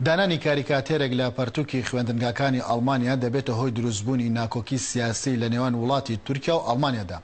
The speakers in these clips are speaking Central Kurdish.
دانانی کاریکاتێرێک لە پەرتوکی خوێندنگاکانی ئەڵمانیا دەبێتە هۆی دروستبوونی ناکۆکی سیاسی لە نێوان وڵاتی تورکیا و ئەڵمانیادا.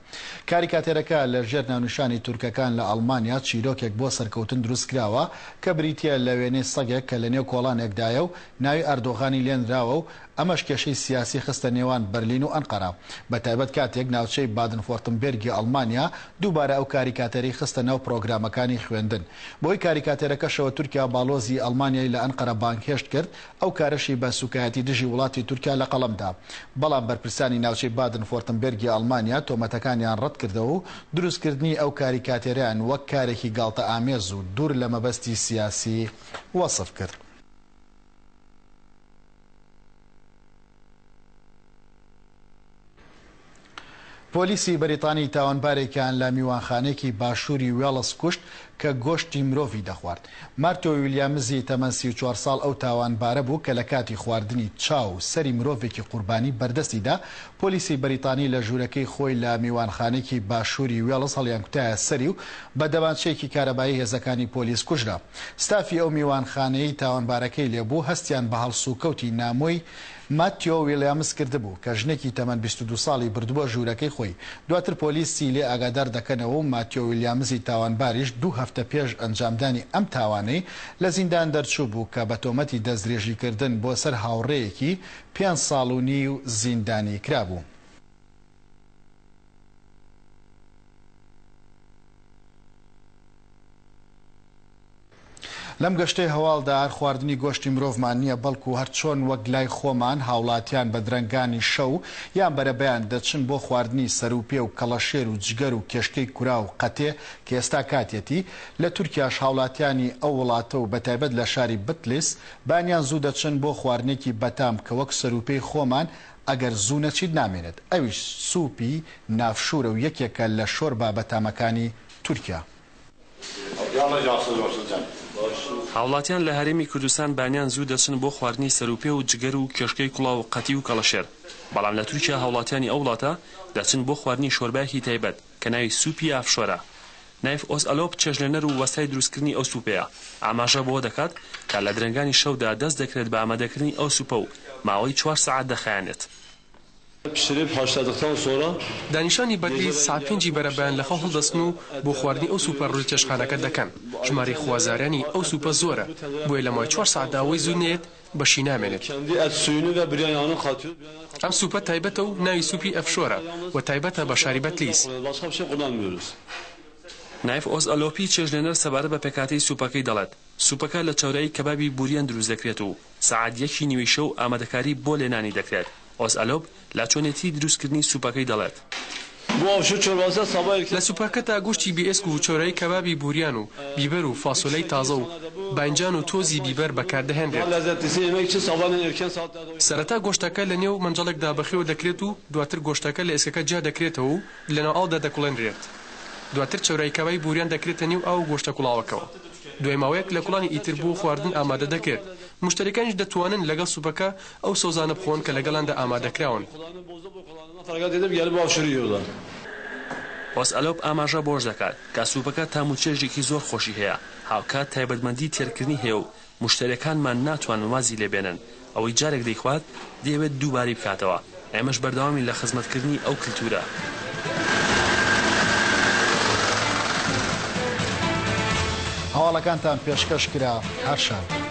کاریکاتێرەکە لە ژێر ناونیشانی تورکەکان لە ئەڵمانیا چیرۆکێک بۆ سەرکەوتن دروستکراوە کە بریتییە لە وێنەی سەگێک کە لە نێو کۆڵانێکدایە و ناوی ئەردۆغانی لێنراوە و ئەمەش کێشەی سیاسی خستە نێوان بەرلین و ئەنقەرە، بەتایبەت کاتێک ناوچەی بادن-فۆرتمبێرگی ئەڵمانیا دووبارە ئەو کاریکاتێرەی خستە ناو پرۆگرامەکانی خوێندن. بەهۆی کاریکاتێرەکەشەوە تورکیا باڵۆزی ئەڵمانیای لە ئەنقەرە بانگهێشت کرد، ئەو کارەشی بە سوکایەتی دژی وڵاتی تورکیا لەقەڵەم دا. بەڵام بەرپرسانی ناوچەی بادن فۆرتمبێرگی ئەڵمانیا تۆمەتەکانیان ڕەتکردەوە و دروستکردنی ئەو کاریکاتێرەیان وەک کارێکی گاڵتەئامێز و دوور لە مەبەستی سیاسی وەسف کرد. پۆلیسی بەریتانی تاوانبارێکیان لە میوانخانەیەکی باشووری وێڵز کوشت کە گۆشتی مرۆڤی دەخوارد. مارتۆ ویلیامزی تەمەن 34 ساڵ ئەو تاوانبارە بوو کە لە کاتی خواردنی چاو و سەری مرۆڤێکی قوربانی بەردەستی دا، پۆلیسی بەریتانی لە ژوورەکەی خۆی لە میوانخانەیەکی باشووری وێڵز هەڵیانکوتایە سەری و بە دەمانچەیەکی کارەبایی هێزەکانی پۆلیس کوژرا. ستافی ئەو میوانخانەیەی تاوانبارەکەی لێبوو هەستیان بە هەڵسوکەوتی نامۆی ماتیۆ ویلیامز کردبوو، کە ژنێکی تەمەن 22 ساڵی بردبووە ژوورەکەی خۆی. دواتر پۆلیسی لێ ئاگادار دەکەنەوە و ماتیۆ ویلیامزی تاوانباریش دوو هەفتە پێش ئەنجامدانی ئەم تاوانەی لە زیندان دەرچووبوو کە بە تۆمەتی دەستدرێژیکردن بۆ سەر هاوڕێیەکی پێنج ساڵ و نیو زیندانی کرابوو. لەم گەشتەی هەواڵدا هەر خواردنی گۆشتی مرۆڤمان نییە، بەڵکو هەر چۆن وەک لای خۆمان هاوڵاتیان بە درەنگانی شەو یان بەرەبەیان دەچن بۆ خواردنی سەروپێ و کەڵەشێر و جگەر و کێشکەی کورا و قەتێ کە ئێستا کاتیەتی، لە تورکیاش هاوڵاتیانی ئەو وڵاتە و بەتایبەت لە شاری بتلیس بانیان زوو دەچن بۆ خواردنێکی بەتام کە وەک سەروپێی خۆمان ئەگەر زوو نەچیت نامێنێت ئەویش سوپی نافشورە و یەکێکە لە شۆربا بەتامەکانی تورکیا. هاوڵاتیان لە هەرێمی کوردستان بانیان زوو دەچن بۆ خواردنی سەروپێ و جگەر و کێشکەی کوڵاو و قەتی و کەڵەشێر، بەڵام لە تورکیا هاوڵاتیانی ئەو وڵاتە دەچن بۆ خواردنی شۆربایەکی تایبەت کە ناوی سوپی ئافشۆرە. نایف ئۆزئەلۆپ چێشتلێنەر و وەستای دروستکردنی ئەو سوپەیە، ئاماژە بەوە دەکات کە لە درەنگانی شەودا دەست دەکرێت بە ئامادەکردنی ئەو سوپە و ماوەی چوار سەعات دەخایەنێت. دانیشانی بەتلیس سەعات پێنجی بەرەبەیان لە خەو هەڵدەستن و بۆ خواردنی ئەو سوپە ڕووی چێشتخانەکە دەکەن، ژمارەی خوازارانی ئەو سوپە زۆرە، بۆیە لە ماوەی چوار سەعاتدا ئەوەی زوو نەیەت بەشی نامێنێت. ئەم سوپە تایبەتە و ناوی سوپی ئەفشۆرە و تایبەتە بە شاری بەتلیس. نایف ئۆزئەلۆپی چێشتلێنەر سەبارەت بە پێکهاتەی سوپەکەی دەڵێت، سوپەکە لە چەورایی کەبابی بوریان دروست دەکرێت و سەعات یەکی نیوەی شەو ئامادەکاری بۆ لێنانی دەکرێت، ئۆزئەلۆپ لە چۆنێتیی دروستکردنی سوپەکەی دەڵێت. لە سوپەکەدا گۆشتی بێ ئێسک و چەورایی کەبابی بوریان و بیبەر و فاسۆلیای تازە و باینجان و تۆزی بیبەر بەکاردەهێنرێت. سەرەتا گۆشتەکە لە نێو مەنجەڵێکدا بەخێو دەکرێت و دواتر گۆشتەکە لە ئێسکەکە جیا دەکرێتەوە و لەناو ئاودا دەکوڵێنرێت. دواتر چەورایی کەبابی بوریان دەکرێتە نێو ئاو و گۆشتە کوڵاوەکەوە. دوای ماوەیەک لە کوڵانی ئیتر بۆ خواردن ئامادە دەکرێت. موشتەریەکانیش دەتوانن لەگەڵ سوپەکە ئەو سەوزانە بخۆن کە لەگەڵیاندا ئامادەکراون. ئۆزئەلۆپ ئاماژە بەوەش دەکات کە سوپەکە تام و چێژێکی زۆر خۆشی هەیە، هاوکات تایبەتمەندی تێرکردنی هەیە و موشتەریەکانمان ناتوانن وازی لێ بێنن، ئەوەی جارێک دەیخوات دەیەوێت دووبارەی بکاتەوە، ئێمەش بەردەوامین لە خزمەتکردنی ئەو کلتورە. هەواڵەکانتان پێشکەش کرا هەر شاد بن.